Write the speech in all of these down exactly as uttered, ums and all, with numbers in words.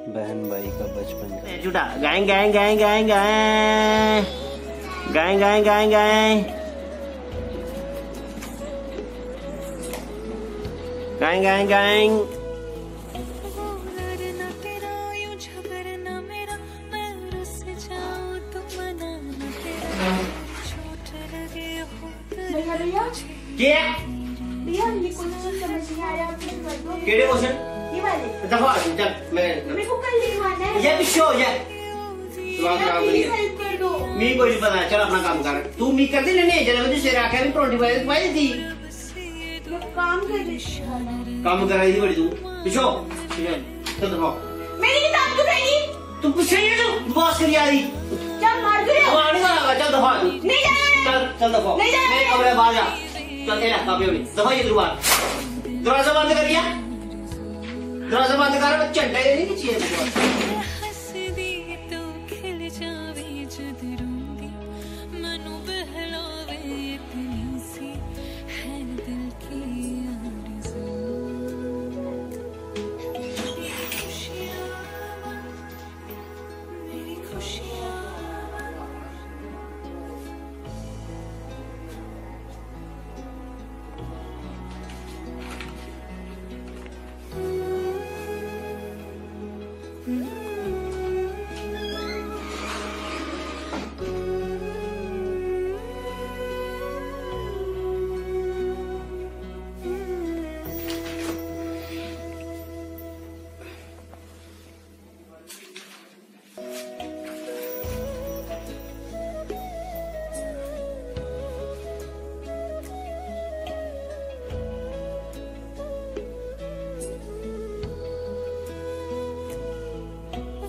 बहन भाई का बचपन का। झूठा। गाएं, गाएं, गाएं, गाएं, गाएं। गाएं, गाएं, गाएं, गाएं। गाएं, गाएं, गाएं। भैया, भैया। क्या? भैया, ये क्वेश्चन समझ नहीं आ रहा, आप प्लीज कर दो। केड़े क्वेश्चन? ये वाले। दफा हो तू, चल, मैं मेरे को कल निकलवाना है। ये पीछे हो जा। दिमाग भैया, खराब प्लीज करिए। हेल्प कर दो। मी कोई नहीं पता, चल अपना काम कर। तू मी कर दे, नहीं, जरा मुझे सिर आके भी परोंठी पाई, पाई दी। मैं काम कर रही थी। काम कर रही थी बड़ी तू। पीछे हो। चल दफा हो। मेरी किताब क्यों फेंकी? तू पीछे ही है तू, बॉस करी आ रही। क्या मार रहे हो? मार नहीं मारा, चल दफा हो तू। नहीं जाना है। चल, चल दफा हो। नहीं जाना मेरे है। कमरे बाहर जा। चल, ए ले, कापी अपनी। दफा ये तू बाहर। दरवाजा बंद कर दिया। दरवाजा बंद कर, मैं झंडा ही नहीं चाहिए। हंसदी तो खिल जावे जद रोंदी, मैनू बहलावे इतनी सी है दिल की आरज़ू। मेरी खुशियाँ, मेरी खुशियाँ।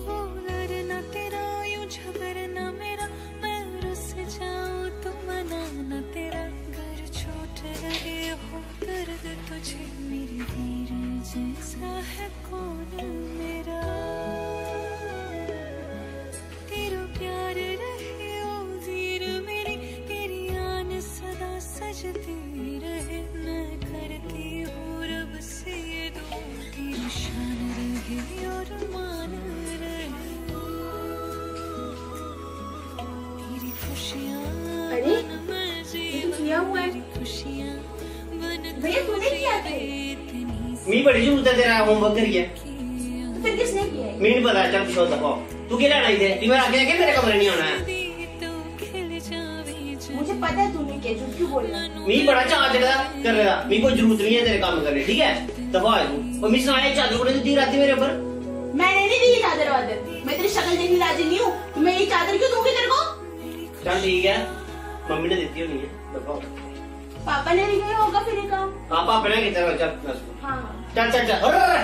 वो लड़ना तेरा, यूं झगड़ना मेरा, मैं रुस जाऊं तो मनाना तेरा। घर छोट रहे हो दर्द तुझे, मेरे वीर जैसा है कौन मेरा। तेरा प्यार रहे ओ वीर मेरी, तेरी आन सदा सजती रहे। मैं करती हूँ रब से ये दुआ, तेरी शान रहे और मान रहे। तेरी खुशियाँ अरे, बन मैं ये तो जीऊँ, किया हुआ है। तेरी खुशियाँ बन भैया, तूने किया था? इतनी मी बड़ी जरूरत है तेरा होमवर्क करिए। तो फिर किसने किया है? मी नहीं पता, चल छोड़ दफा। तू क्या लेना इधर? तू मेरा आगे आके मेरे कमरे नहीं आना है। मुझे पता है तूने किया, झूठ क्यों बोल रहा है? मी बड़ा चाऽ चढ़े दा करने दा, मी कोई जरूरत नहीं है तेरे काम करने, ठीक है? दफा हो तू। और मी सनाया चादर कोने दी राती मेरे ऊपर। मैंने नहीं दी ये चादर वादर, मैं तेरी शक्ल देखने राजी नहीं हूँ, तो मैं ये चादर क्यों दूंगी तेरे को? चल ठीक है, मम्मी ने दी होनी है, दफा हो। पापा ने भी किया होगा फिर ये काम। हाँ, पापा ने किया, चल, चल, बस। हाँ, हाँ। चल, चल, चल। अरे, अरे, अरे।